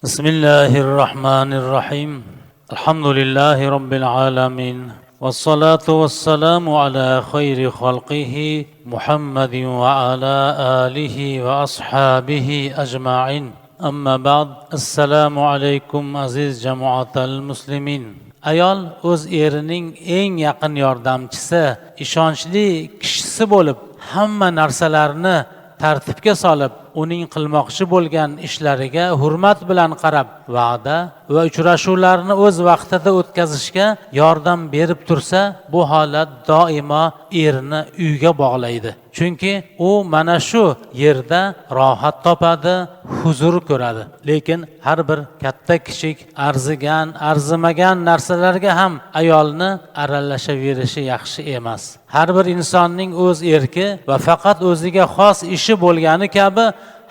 Bismillahir rohmanir rohim. Alhamdulillahi robbil alamin. والصلاة والسلام على خير خلقه محمد وعلى آله وأصحابه أجمعين. أما بعد، السلام عليكم aziz jamoatal muslimin. Ayol o'z erining eng yaqin yordamchisi, ishonchli kishisi bo'lib, hamma narsalarni tartibga solib, uning qilmoqchi bo'lgan ishlariga hurmat bilan qarab, va'da va uchrashuvlarni o'z vaqtida o'tkazishga yordam berib tursa, bu holat doimo erni uyga bog'laydi. Chunki u mana shu yerda rohat topadi, huzur ko'radi. Lekin har bir katta kichik, arzigan, arzimagan narsalarga ham ayolni aralashaverishi yaxshi emas. Har bir insonning o'z erki va faqat o'ziga xos ishi bo'lgani kabi,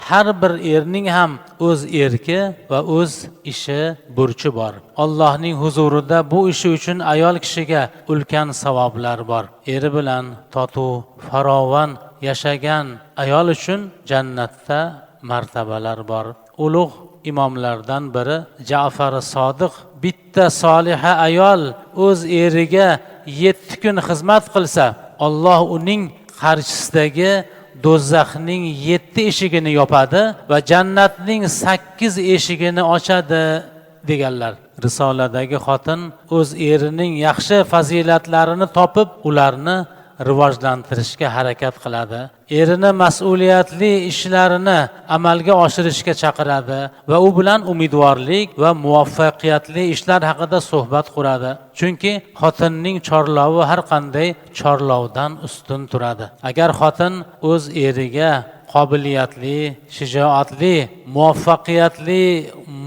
har bir erning ham o'z erki va o'z ishi, burchi bor. Allohning huzurida bu ishi uchun ayol kishiga ulkan savoblar bor. Eri bilan totuv, farovon yashagan ayol uchun jannatda martabalar bor. Ulug' imomlardan biri Ja'far Sodiq bitta soliha ayol o'z eriga 7 kun xizmat qilsa, Alloh uning qarshisidagi do'zaxning 7 eshigini yopadi va jannatning 8 eshigini ochadi deganlar. Risoladagi xotin o'z erining yaxshi fazilatlarini topib, ularni rivojlantirishga harakat qiladi. Erini mas'uliyatli ishlarini amalga oshirishga chaqiradi va u bilan umidvorlik va muvaffaqiyatli ishlar haqida suhbat quradi. Chunki xotinning chorlovi har qanday chorlovdan ustun turadi. Agar xotin o'z eriga qobiliyatli, shijoatli, muvaffaqiyatli,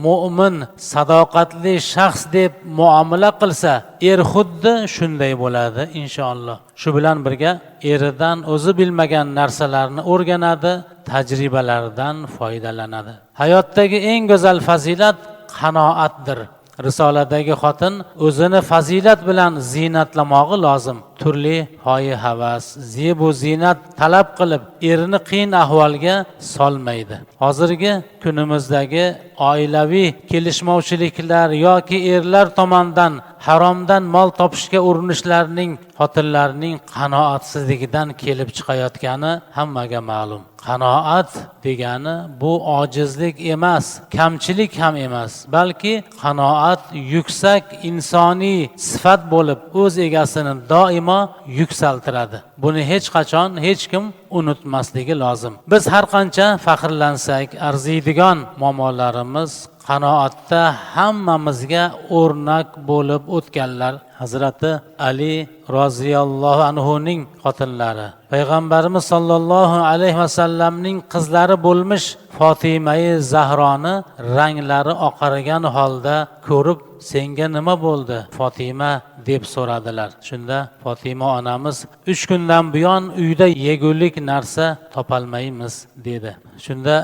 mo'min, sadoqatli shaxs deb muomala qilsa, er xuddi shunday bo'ladi inshaalloh. Shu bilan birga eridan o'zi bilmagan narsalarni o'rganadi, tajribalardan foydalanadi. Hayotdagi eng go'zal fazilat qanoatdir. Risoladagi xotin o'zini fazilat bilan ziynatlamog'i lozim. Turli hoyi havas, zebu ziynat talab qilib, erini qiyin ahvolga solmaydi. Hozirgi kunimizdagi oilaviy kelishmovchiliklar yoki erlar tomonidan haromdan mol topishga urinishlarning xotinlarning qanoatsizligidan kelib chiqayotgani hammaga ma'lum. Qanoat degani bu ojizlik emas, kamchilik ham emas, balki qanoat yuksak insoniy sifat bo'lib, o'z egasini doimo yuksaltiradi. Buni hech qachon hech kim unutmasligi lozim. Biz har qancha faxrlansak, arziydigan muammolarimiz qanoatda hammamizga o'rnak bo'lib o'tganlar Hazrati Ali roziyallohu anhuning xotinlari, Payg'ambarimiz sollallohu alayhi vasallamning qizlari bo'lmish Fotimai Zahroni ranglari oqargan holda ko'rib, senga nima bo'ldi Fotima deb so'radilar. Shunda Fotima onamiz 3 kundan buyon uyda yegulik narsa topolmaymiz dedi. Shunda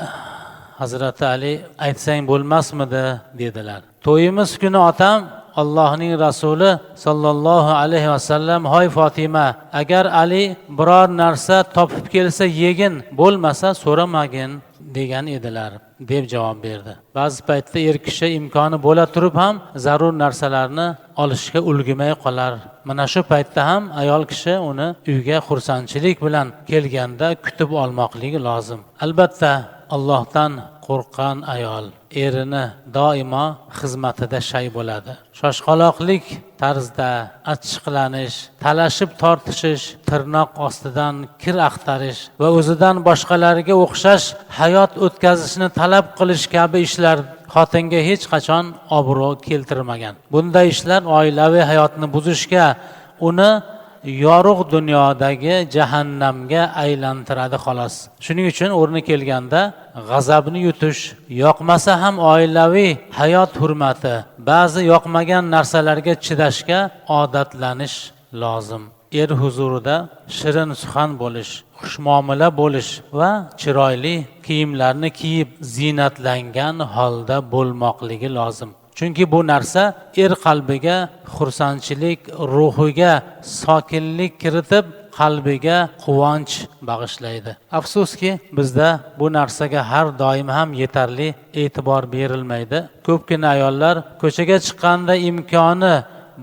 Hazrati Ali aytsang bo'lmasmidi dedilar. To'yimiz kuni otam Allohning rasuli sollallohu alayhi vasallam: "Hoy Fotima, agar Ali biror narsa topib kelsa yegin, bo'lmasa so'ramagin" degan edilar, deb javob berdi. Ba'zi paytda er kishi imkoni bo'la turib ham zarur narsalarni olishga ulgurmay qolar. Mana shu paytda ham ayol kishi uni uyga xursandchilik bilan kelganda kutib olmoqligi lozim. Albatta, Allohdan qo'rqqan ayol erini doimo xizmatida shay bo'ladi. Shoshqaloqlik tarzda achchiqlanish, talashib tortishish, tirnoq ostidan kir axtarish va o'zidan boshqalarga o'xshash hayot o'tkazishni talab qilish kabi ishlar xotinga hech qachon obro' keltirmagan. Bunday ishlar oilaviy hayotni buzishga, uni yorug' dunyodagi jahannamga aylantiradi xolos. Shuning uchun o'rni kelganda g'azabni yutish, yoqmasa ham oilaviy hayot hurmati, ba'zi yoqmagan narsalarga chidashga odatlanish lozim. Er huzurida shirin suxan bo'lish, xushmuomala bo'lish va chiroyli kiyimlarni kiyib ziynatlangan holda bo'lmoqligi lozim. Chunki bu narsa er qalbiga xursandchilik, ruhiga sokinlik kiritib, qalbiga quvonch bag'ishlaydi. Afsuski, bizda bu narsaga har doim ham yetarli e'tibor berilmaydi. Ko'pgina ayollar ko'chaga chiqqanda imkoni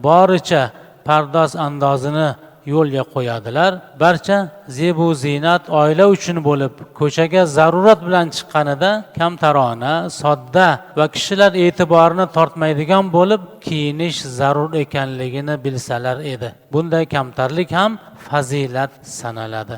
boricha pardoz andozini yo'lga qo'yadilar. Barcha zebu ziynat oila uchun bo'lib, ko'chaga zarurat bilan chiqqanida kamtarona, sodda va kishilar e'tiborini tortmaydigan bo'lib kiyinish zarur ekanligini bilsalar edi. Bunday kamtarlik ham fazilat sanaladi.